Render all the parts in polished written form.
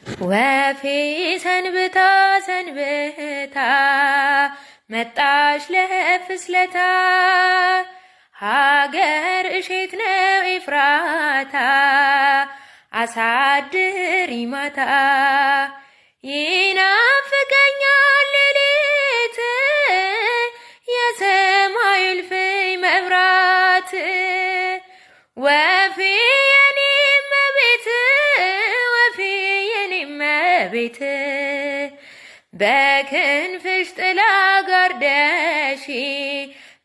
ወፌ ሰንብታ ሰንብታ መጣሽ ለፍስለታ፣ ሀገር እሼት ነው ኤፍራታ አሳድሪ ማታ። ይናፍቀኛል ሌሊት የሰማዩ እልፍኝ መብራት። ወፌ የኔ እመቤት፣ ወፌ የኔ እመቤት፣ በክንፍሽ ጥላ ጋርደሺ፣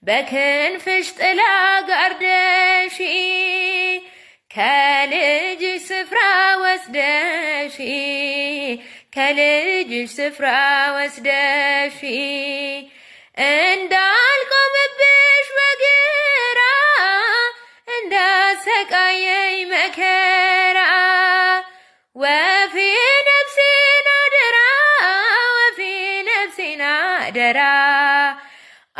በክንፍሽ ጥላ ጋርደሺ፣ ከልጅሽ ስፍራ ወስደሺ፣ ከልጅሽ ስፍራ ወስደሺ፣ እንዳልቆምብሽ በግራ እንዳሰቃየኝ መከራ። ወፌ ነፍሴን አደራ፣ ወፌ ነፍሴን አደራ፣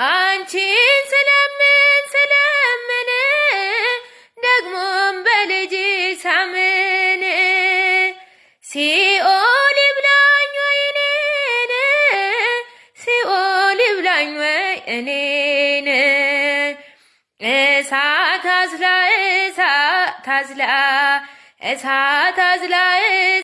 አንቺን ስለምን ስለምን ደግሞም በልጅ ሳምን። ሲኦል ይብላኝ ወይ እኔን፣ ሲኦል ይብላኝ ወይ እኔን። እሳት አዝላ፣ እሳት አዝላ፣ እሳት አዝላ።